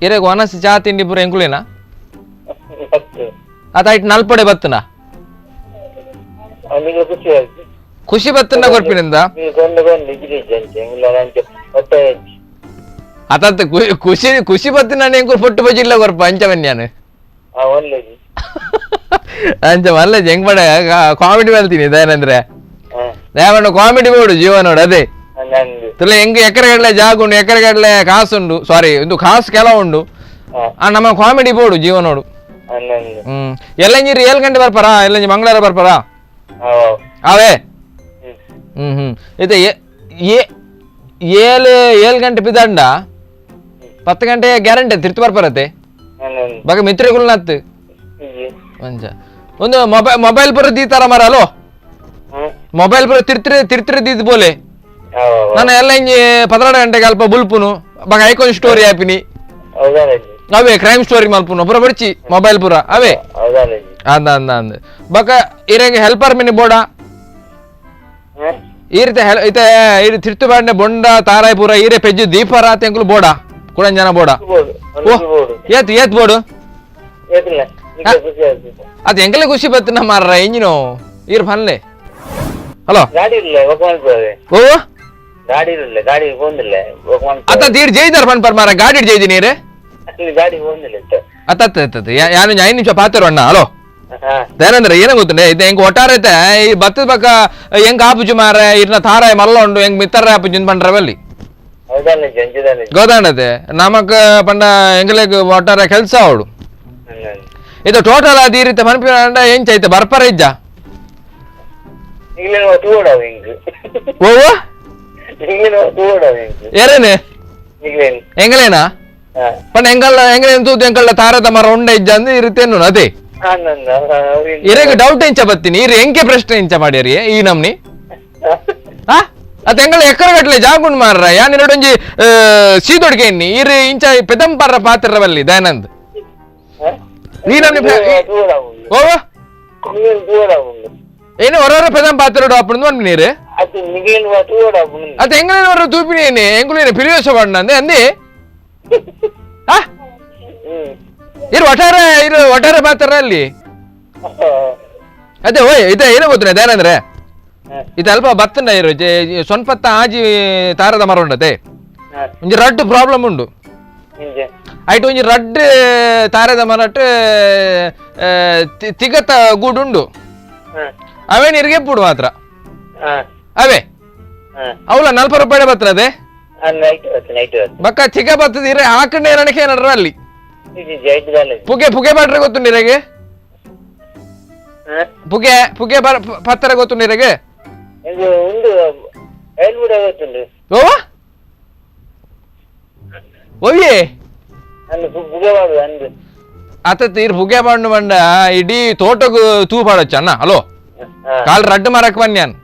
ಇರೆಗ್ ಒನಸ್ ಚಾ ತಿಂಡಿ ಪೂರ ಎಂಕುಲೇನಾ ಅದ ಐಟ್ ನಲ್ಪಡೆ ಬತ್ತನಾ ಖುಷಿ ಬತ್ತನ ಕೊರ್ಪಿನಿಂದ ಅತತ್ ಖುಷಿ ಖುಷಿ ಬತ್ತಿನ ಎಂಕುಲು ಪೊಟ್ಟು ಬಜಿಲ್ಲ ಕೊರ್ಪ ಅಂಚ ಬನ್ಯಾನು ಅಂಚ ಮಲ್ಲ ಹೆಂಗ್ ಮಾಡ ಕಾಮಿಡಿ ಬಲ್ತೀನಿ ದಯಾನಂದ್ರೆ ದಯಾಮಣ್ಣ ಕಾಮಿಡಿ ಬೋಡು ಜೀವನೋಡು ಅದೇ ತುಲ ಹೆಂಗ್ ಎಕರೆ ಗಡ್ಲೆ ಜಾಗ ಉಂಡು ಎಕರೆ ಗಡ್ಲೆ ಕಾಸುಂಡು ಸಾರಿ ಒಂದು ಕಾಸು ಕೆಲ ಉಂಡು ಆ ನಮ್ಮ ಕಾಮಿಡಿ ಬೋಡು ಜೀವನೋಡು. ಹ್ಮ್ ಎಲ್ಲಂಜಿರಿ 7 ಗಂಟೆ ಬರ್ಪಾರಾ ಎಲ್ಲಂಜಿ ಮಂಗಳವಾರ ಬರ್ಪಾರಾ ಅವೇ. ಹ್ಮ್ ಹ್ಮ್ ಇದು 7 ಗಂಟೆ ಬಿದಂಡ 10 ಗಂಟೆ ಗ್ಯಾರಂಟಿ ತಿರ್ತು ಬರ್ಪಾರತ್ತೆ ಬಾಗ ಮಿತ್ರಗುಲ್ನತ್ತು ಒಂಜ ಒಂದು ಮೊಬೈಲ್ ಮೊಬೈಲ್ ಪುರ ದೀತಾರ ಮರ ಅಲೋ ಮೊಬೈಲ್ ಪುರ ತಿರ್ತಿರೆ ತಿರ್ತಿರೆ ದೀದ್ ಬೋಲೆ ನಾನು ಎಲ್ಲ ಹಿಂಗೆ 12 ಗಂಟೆಗೆ ಅಲ್ಪ ಬುಲ್ಪುನು ಬಾಗ ಐಕೊಂದು ಸ್ಟೋರಿ ಹಾಪಿನಿ ಅವೇ ಕ್ರೈಮ್ ಸ್ಟೋರಿ ಮಲ್ಪುನು ಪುರ ಬಡ್ಚಿ ಮೊಬೈಲ್ ಪುರ ಅವೇ ಅಂದ ಅಂದ ಅಂದ ಬಕ ಇರಂಗೆ ಹೆಲ್ಪರ್ ಮಿನಿ ಬೋಡ ಈ ರೀತಿ ಇತ್ತೆ ಈ ತಿರ್ತು ಬಾಂಡೆ ಬೊಂಡ ತಾರಾಯಿ ಪೂರ ಈರೆ ಪೆಜ್ಜು ದೀಪರ ತೆಂಕುಲು ಬೋಡ ಕುಡಂಜನ ಬೋಡ ಏತ್ ಏತ್ ಬೋಡು ಅದು ಎಂಕಲೆ ಖುಷಿ ಬತ್ತಿನ ಮಾರ್ರ ಇಂಜಿನು ಈರ್ ಫನ್ಲೆ ಹಲೋ ಓ ಅತ್ತ ತೀರ್ ಜೈದಾರ ಫನ್ ಪರ್ ಮಾರ ಗಾಡಿ ಜೈದಿ ನೀರೆ ಅತ್ತ ಅತ್ತ ಯಾನು 5 ನಿಮಿಷ ಪಾತಿರು ಅಣ್ಣ. ಹಲೋ ದಯಾನಂದ್ರ ಏನ ಗೊತ್ತುಂಡೆ ಇದು ಹೆಂಗ್ ಒಟ್ಟಾರೆ ಐತೆ ಈ ಬತ್ತದ ಪಕ್ಕ ಹೆಂಗ್ ಆಪುಜು ಮಾರ ಇರ್ನ ತಾರಾಯ ಮಲ್ಲ ಉಂಡು ಹೆಂಗ್ ಮಿತ್ತರ ಆಪುಜು ಪಂಡ್ರವಲ್ಲಿ ಗೊತ್ತಾಂಡತೆ ನಮಕ್ ಪಂಡ ಎಂಗ್ಲೇಗ್ ಒಟ್ಟಾರೆ ಕೆಲಸ ಅವಡು ಇದು ಟೋಟಲ್ ಅದು ಈ ರೀತಿ ಮನ್ಪಿನ ಎಂಚ ಐತೆ ಬರ್ಪರ ಇಜ್ಜ ಓ ಏರೇನೆ ಎಂಗಲೇನಾ ಪಂಡ ಎಂಗಲ್ಲ ಎಂಗಲೇನು ತೂತು ಎಂಕಲ್ಲ ತಾರದ ಮರ ಉಂಡ ಇಜ್ಜ ಅಂದ್ ಈ ರೀತಿ ಎನ್ನು ಅದೇ ಇರೆಗ್ ಡೌಟ್ ಎಂಚ ಬತ್ತೀನಿ ಇರ್ ಎಂಕೆ ಪ್ರಶ್ನೆ ಎಂಚ ಮಾಡ್ಯಾರಿ ಈ ನಮ್ನಿ ಅತ್ತ ಎಂಗಳ ಎಕ್ಕರ ಗಟ್ಲೆ ಜಾಗುಂಡ್ ಮಾರ್ರ ಯಾನ್ ಎರಡೊಂಜಿ ಸೀದೊಡ್ಗೆ ಎನ್ನಿ ಇರ್ ಇಂಚ ಪೆದಂಪರ್ರ ಪಾತ್ರವಲ್ಲಿ ದಯಾನಂದ್ ಈ ನಮ್ನಿ ಓ ಏನು ಹೊರ ಪೆದಂ ಪಾತ್ರ ಅಪ್ಪಣದು ಅನ್ಪಿ ನೀರು ಅತ್ತ ಎಂಗಳೇನು ಹೊರ ತೂಪಿನಿ ಏನಿ ಎಂಗುಲೇನು ಪಿಲಿಯೋಸ ಪಡ್ನಂದೆ ಅಂದಿ ಇರು ಒಟ್ಟಾರೆ ಇರು ಒಟ್ಟಾರೆ ಪಾತ್ರ ಅಲ್ಲಿ ಅದೇ ಓಯ್ ಇದೆ ಏನೋ ಗೊತ್ತಿಲ್ಲ ಅದೇನಂದ್ರೆ ಇದು ಅಲ್ಪ ಬತ್ತಂಡ ಇರು ಸೊನ್ಪತ್ತ ಆಜಿ ತಾರದ ಮರ ಉಂಡತೆ ಒಂಜಿ ರಡ್ಡು ಪ್ರಾಬ್ಲಮ್ ಉಂಡು ಐಟ್ ಒಂಜಿ ರಡ್ಡು ತಾರದ ಮರಟ್ ತಿಗತ ಗೂಡು ಉಂಡು ಅವೇ ನೀರಿಗೆ ಪುಡು ಮಾತ್ರ ಅವೇ ಅವಲ 40 ರೂಪಾಯಿ ಬರ್ತದೆ ಅದೇ ಬಕ್ಕ ಚಿಗ ಬರ್ತದೆ ಇರೆ ಹಾಕಂಡೆ ಏನಕ್ಕೆ ಏನಡ್ರ ಅಲ್ಲಿ ಪುಗೆ ಪುಗೆ ಬಾಟ್ರೆ ಗೊತ್ತುಂಡು ಇರೆಗೆ ಪುಗೆ ಪುಗೆ ಪತ್ತರ ಗೊತ್ತುಂಡು ಇರೆಗೆ ಓ ಓಯೇ ಅತ್ತ ತೀರ್ ಪುಗೆ ಬಾಂಡು ಬಂಡ ಇಡೀ ತೋಟకు ತೂ ಪಾಡೊಚ್ಚ ಅಣ್ಣ. ಹಲೋ ಕಾಲ್ ರಡ್ಡು ಮರಕ್ ಬನ್ಯಾನ್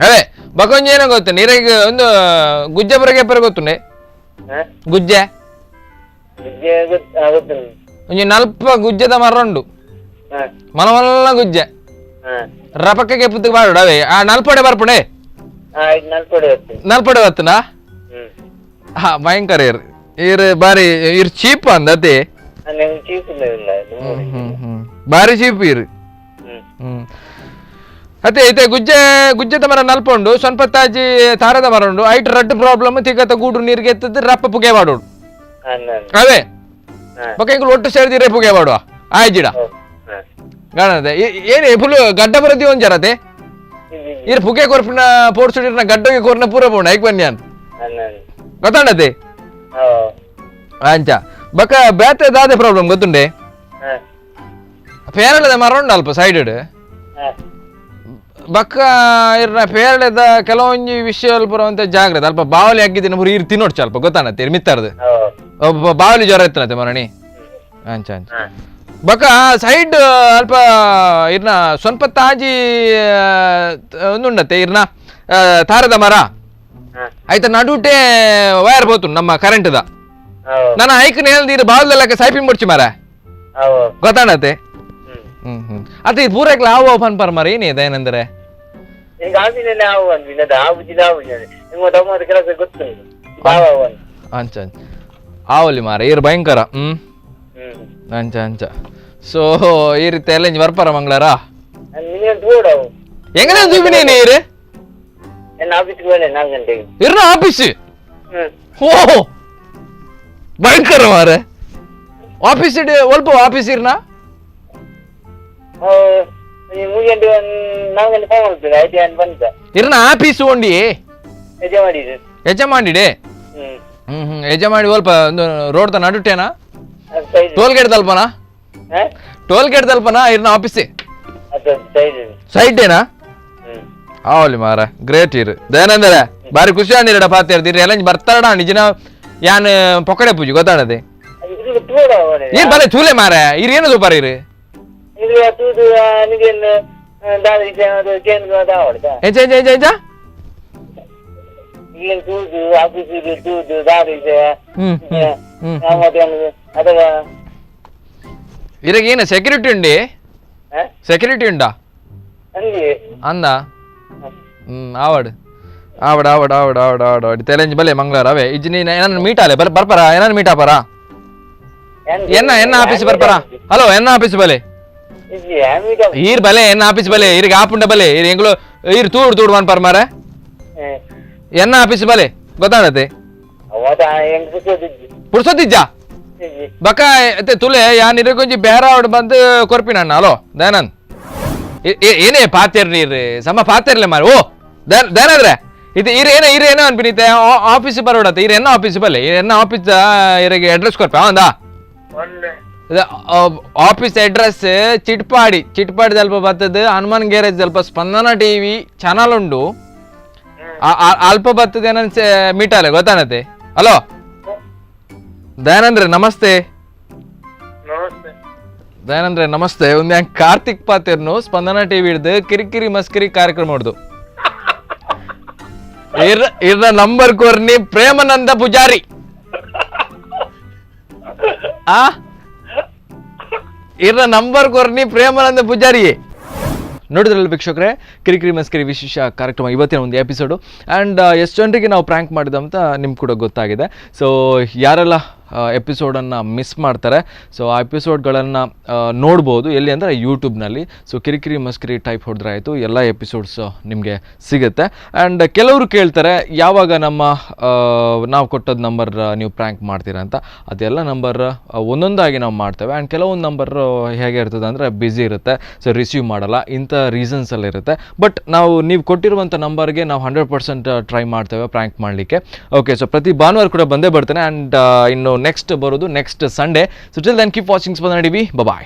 ಅದೇ ಬಕೊಂಜ ಏನೋ ಗೊತ್ತು ನೀರಿಗೆ ಒಂದು ಗುಜ್ಜೆ ಬರಗೆ ಪರ ಗೊತ್ತುಂಡೆ ಗುಜ್ಜೆ ಒಂಜಿ ನಲ್ಪ ಗುಜ್ಜೆದ ಮರ ಉಂಡು ಮಲಮಲ್ಲ ಗುಜ್ಜೆ ರಪಕ್ಕೆ ಪುತ್ತಕ್ಕೆ ಬಾಡು ಅವೇ ಆ ನಲ್ಪಡೆ ಬರ್ಪುಣೆ ನಲ್ಪಡೆ ಬತ್ತನಾ. ಹಾ ಭಯಂಕರ ಇರ್ ಇರ್ ಬಾರಿ ಇರ್ ಚೀಪ್ ಅಂದತೆ. ಬಾರಿ ಚೀಪ್ ಇರ್. ಅತ್ತೆ ಐತೆ ಗುಜ್ಜೆ ಗುಜ್ಜೆದ ಮರ ನಲ್ಪುಂಡು ಸೊನ್ಪತ್ತಾಜಿ ತಾರದ ಮರ ಉಂಡು ಐಟ್ ರಡ್ಡ್ ಪ್ರಾಬ್ಲಮ್ ತಿಗತ ಗೂಡು ನೀರಿಗೆ ಎತ್ತದ್ದು ರಪ್ಪ ಪುಗೆ ಮಾಡೋಡು ಅವೇ ಬೊಕ ಎಂಕುಲು ಒಟ್ಟು ಸೇರ್ದಿರೆ ಪುಗೆ ಮಾಡುವ ಆಯ್ಜಿಡ ಗಾಣದೆ ಏನೇ ಫುಲ್ ಗಡ್ಡ ಬರದಿ ಒಂಜರತೆ ಇರ್ ಪುಗೆ ಕೊರ್ಪಿನ ಪೋರ್ಸುಡಿರ್ನ ಗಡ್ಡಗೆ ಕೊರ್ನ ಪೂರ ಪೋಣ ಐಕ್ ಬನ್ನಿ ಅನ್ ಗೊತ್ತಾಂಡತೆ ಅಂಚ ಬೊಕ ಬೇತೆ ದಾದೆ ಪ್ರಾಬ್ಲಮ್ ಗೊತ್ತುಂಡೆ ಪೇರಳದ ಮರ ಉಂಡು ಅಲ್ಪ ಸೈಡ್ ಬಕ್ಕ ಇರ್ನ ಪೇರಳೆದ ಕೆಲವೊಂಜಿ ವಿಷಯ ಪೂರ ಅಂತ ಜಾಗ್ರತೆ ಅಲ್ಪ ಬಾವಲಿ ಅಗ್ಗಿದಿನ ಪೂರ ಇರ್ ತಿನ್ನೋಡ್ಚ ಅಲ್ಪ ಗೊತ್ತಾನತ್ತೆ ಮಿತ್ತರ್ದು ಬಾವಲಿ ಜ್ವರ ಎತ್ತನತೆ ಮರಣಿ ಅಂಚ ಅಂಚ ಬಕ್ಕ ಸೈಡ್ ಅಲ್ಪ ಇರ್ನ ಸ್ವಲ್ಪ ತಾಜಿ ಒಂದುಂಡತ್ತೆ ಇರ್ನ ತಾರದ ಮರ ಆಯ್ತಾ ನಡುಟೆ ವೈರ್ ಬೋತು ನಮ್ಮ ಕರೆಂಟ್ದ ನಾನು ಐಕ್ ನೇಲ್ದಿರ್ ಬಾವಲ್ದಲ್ಲಕ ಸೈಪಿಂಗ್ ಮುಡ್ಚಿ ಮರ ಗೊತ್ತಾಣತೆ. ಹ್ಮ್ ಹ್ಮ್ ಅತ್ತೆ ಇದು ಪೂರೈಕ್ಲ ಆವು ಪನ್ಪರ್ ಮರ ಏನೇ ಏನಂದ್ರೆ ಅಂಚ ಅಂಚ ಆವಲಿ ಮಾರ ಇರ್ ಭಯಂಕರ. ಹ್ಮ್ ಅಂಚ ಅಂಚ ಸೊ ಈ ರೀತಿ ಎಲ್ಲ ಬರ್ಪಾರ ಮಂಗಳಾರ ಎಂಗನೆ ತೂಪಿನಿ ನೀರು ಇರ್ನ ಆಫೀಸ್ ಓ ಭಯಂಕರ ಮಾರ ಆಫೀಸ್ ಒಲ್ಪ ಆಫೀಸ್ ಇರ್ನ ಇರ್ನ ಆಫೀಸ್ ಒಂಡಿ ಯಜಮಾಡಿಡೆ. ಹ್ಮ್ ಹ್ಮ್ ಯಜಮಾಡಿ ಒಲ್ಪ ರೋಡ್ ತ ನಡುಟೇನಾ ಟೋಲ್ ಗೇಟ್ ತಲ್ಪನಾ ಟೋಲ್ ಗೇಟ್ ತಲ್ಪನಾ ಇರ್ನ ಆಫೀಸ್ ಸೈಡ್ ಏನಾ ಆವಲಿ ಮಾರ ಗ್ರೇಟ್ ಇರು ದಯಾನಂದರ ಬಾರಿ ಖುಷಿ ಅಂದಿರಡ ಪಾತಿರ್ದಿರಿ ಎಲ್ಲ ಬರ್ತಾರಡ ನಿಜನ ಯಾನ್ ಪೊಕಡೆ ಪೂಜೆ ಗೊತ್ತಾಡದೆ ಏನ್ ಬಲೆ ತೂಲೆ ಮಾರ ಇರ್ ಏನು ಸೂಪರ್ ಇರು ಇರಗ ಏನು ಸೆಕ್ಯೂರಿಟಿ ಉಂಡಿ ಸೆಕ್ಯೂರಿಟಿ ಉಂಡಾ ಅಂದ ಆವಡ್ ಆವಡ್ ಆವಡ್ ಆವಡ್ ಆವಡ್ ಆವಡ್ ಆವಡ್ ತೆಲೆಂಜ್ ಬಲೆ ಮಂಗಳವಾರ ಅವೇ ಇಜ್ಜಿ ನೀನು ಏನಾನ ಮೀಟ್ ಆಲೆ ಬರ್ ಬರ್ಪರ ಏನಾನ ಮೀಟ್ ಆಪರ ಎನ್ನ ಎನ್ನ ಆಫೀಸ್ ಬರ್ಪರ ಹಲೋ ಎನ್ನ ಆಫೀಸ್ ಬಲೆ ಈರ್ ಬಲೆ ಎನ್ನ ಆಫೀಸ್ ಬಲೆ ಈರಿಗೆ ಆಪುಂಡ ಬಲೆ ಈರ್ ಎಂಗ್ಳು ಈರ್ ತೂಡು ತೂಡು ಪರ್ ಮಾರ ಎನ್ನ ಆಫೀಸ್ ಬಲೆ ಗೊತ್ತಾಡತ್ತೆ ಪುರ್ಸೊತ್ತಿಜ್ಜಾ ಬಕ್ಕ ತುಲೆ ಯಾನ್ ಇರಕೊಂಜಿ ಬೇರೆ ಅವಡು ಬಂದು ಕೊರ್ಪಿನ ಅಣ್ಣ ಹಲೋ ದಯಾನಂದ್ ಏನೇ ಪಾತೇರ್ ನೀರ್ ಸಮ ಪಾತೇರ್ಲೆ ಮಾರ ಓ ದಯಾನಂದ್ರೆ ಇದು ಇರ್ ಏನ ಇರ್ ಏನೋ ಅನ್ಪಿನಿತೆ ಆಫೀಸ್ ಬರೋಡತ್ತೆ ಇರ್ ಎನ್ನ ಆಫೀಸ್ ಬಲ್ಲೆ ಇರ್ ಎನ್ನ ಆಫೀಸ್ ಇರಗೆ ಅಡ್ರೆಸ್ ಕೊರ್ಪ ಅವಂದಾ ಆಫೀಸ್ ಅಡ್ರೆಸ್ ಚಿಟ್ಪಾಡಿ ಚಿಟ್ಪಾಡಿ ಸ್ವಲ್ಪ ಬರ್ತದೆ ಹನುಮಾನ್ ಗ್ಯಾರೇಜ್ ಸ್ವಲ್ಪ ಸ್ಪಂದನ ಟಿವಿ ಚಾನಲ್ ಉಂಡು ಅಲ್ಪ ಬರ್ತದೆ ಏನನ್ಸೆ ಮೀಟಾಲೆ ಗೊತ್ತಾನತ್ತೆ. ಹಲೋ ದಯಾನಂದ್ರೆ ನಮಸ್ತೆ. ದಯಾನಂದ್ರೆ ನಮಸ್ತೆ. ಒಂದು ಕಾರ್ತಿಕ್ ಪಾತೇರ್ನು ಸ್ಪಂದನ ಟಿವಿ ಹಿಡ್ದು ಕಿರಿಕಿರಿ ಮಸ್ಕಿರಿ ಕಾರ್ಯಕ್ರಮ ಹೊಡ್ದು ಇರ್ನ ನಂಬರ್ ಕೋರ್ನಿ ಪ್ರೇಮನಂದ ಪೂಜಾರಿ ಆ ಇರ್ನ ನಂಬರ್ ಕೋರ್ನಿ ಪ್ರೇಮಾನಂದ ಪೂಜಾರಿ. ನೋಡಿದ್ರಲ್ಲ ವೀಕ್ಷಕರೇ, ಕಿರಿಕಿರಿ ಮಸ್ಕಿರಿ ವಿಶೇಷ ಕಾರ್ಯಕ್ರಮ ಇವತ್ತಿನ ಒಂದು ಎಪಿಸೋಡು. ಆ್ಯಂಡ್ ಎಷ್ಟು ಜನರಿಗೆ ನಾವು ಪ್ರ್ಯಾಂಕ್ ಮಾಡಿದ ಅಂತ ನಿಮ್ಗೆ ಕೂಡ ಗೊತ್ತಾಗಿದೆ. ಸೊ ಯಾರೆಲ್ಲ ಎಪಿಸೋಡನ್ನು ಮಿಸ್ ಮಾಡ್ತಾರೆ, ಸೊ ಆ ಎಪಿಸೋಡ್ಗಳನ್ನು ನೋಡ್ಬೋದು ಎಲ್ಲಿ ಅಂದರೆ ಯೂಟ್ಯೂಬ್ನಲ್ಲಿ. ಸೊ ಕಿರಿಕಿರಿ ಮಸ್ಕಿರಿ ಟೈಪ್ ಹೊಡೆದ್ರೆ ಆಯಿತು, ಎಲ್ಲ ಎಪಿಸೋಡ್ಸ್ ನಿಮಗೆ ಸಿಗುತ್ತೆ. ಆ್ಯಂಡ್ ಕೆಲವರು ಕೇಳ್ತಾರೆ ಯಾವಾಗ ನಮ್ಮ ನಾವು ಕೊಟ್ಟದ್ದು ನಂಬರ್ ನೀವು ಪ್ರ್ಯಾಂಕ್ ಮಾಡ್ತೀರಾ ಅಂತ. ಅದೆಲ್ಲ ನಂಬರ್ ಒಂದೊಂದಾಗಿ ನಾವು ಮಾಡ್ತೇವೆ. ಆ್ಯಂಡ್ ಕೆಲವೊಂದು ನಂಬರ್ ಹೇಗೆ ಇರ್ತದೆ ಅಂದರೆ ಬ್ಯುಸಿ ಇರುತ್ತೆ, ಸೊ ರಿಸೀವ್ ಮಾಡಲ್ಲ, ಇಂಥ ರೀಸನ್ಸಲ್ಲಿ ಇರುತ್ತೆ. ಬಟ್ ನಾವು ನೀವು ಕೊಟ್ಟಿರುವಂಥ ನಂಬರ್ಗೆ ನಾವು 100% ಟ್ರೈ ಮಾಡ್ತೇವೆ ಪ್ರ್ಯಾಂಕ್ ಮಾಡಲಿಕ್ಕೆ. ಓಕೆ, ಸೊ ಪ್ರತಿ ಭಾನುವಾರ ಕೂಡ ಬಂದೇ ಬರ್ತೇನೆ. ಆ್ಯಂಡ್ ಇನ್ನು ನೆಕ್ಸ್ಟ್ ಬರೋದು next Sunday. So till then keep watching Spandana TV. Bye.